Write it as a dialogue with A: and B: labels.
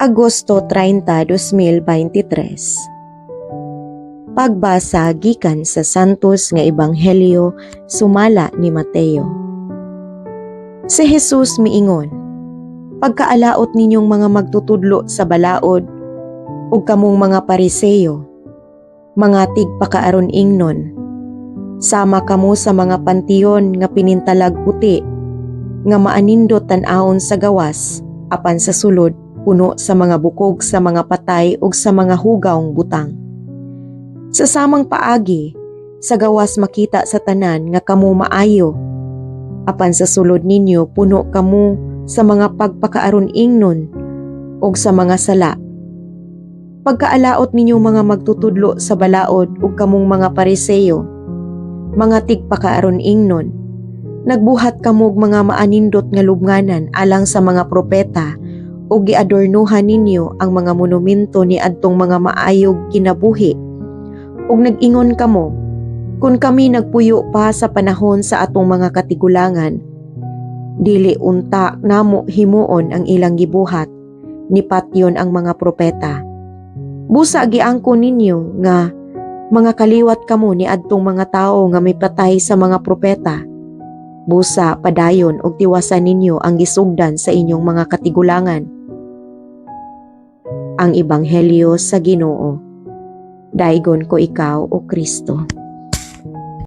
A: Agosto 30, 2023. Pagbasa gikan sa Santos nga Ebanghelyo sumala ni Mateo. Si Jesus miingon, "Pagkaalaot ninyong mga magtutudlo sa balaod ug kamong mga Pariseyo, mga tigpakaaron ingnon. Sama kamo sa mga pantiyon nga pinintalag puti, nga maanindot tan-awon sa gawas, apan sa sulod puno sa mga bukog sa mga patay ug sa mga hugawng butang. Sa samang paagi, sa gawas makita sa tanan nga kamo maayo, apan sa sulod ninyo puno kamo sa mga pagpakaaron ingnon ug sa mga sala. Pagkaalaot ninyong mga magtutudlo sa balaod ug kamong mga Pariseyo, mga tigpakaaron ingnon, nagbuhat kamog mga maanindot nga lubnganan alang sa mga propeta ug giadornuhan ninyo ang mga monumento ni adtong mga maayog kinabuhi. Ug nag-ingon kamo, 'Kung kami nagpuyo pa sa panahon sa atong mga katigulangan, dili unta namo himuon ang ilang gibuhat ni patyon ang mga propeta.' Busa giangkon ninyo nga mga kaliwat kamo ni adtong mga tawo nga mipatay sa mga propeta. Busa padayon og tiwasan ninyo ang gisugdan sa inyong mga katigulangan." Ang Ebanghelyo sa Ginoo. Daygon ko ikaw, O Kristo.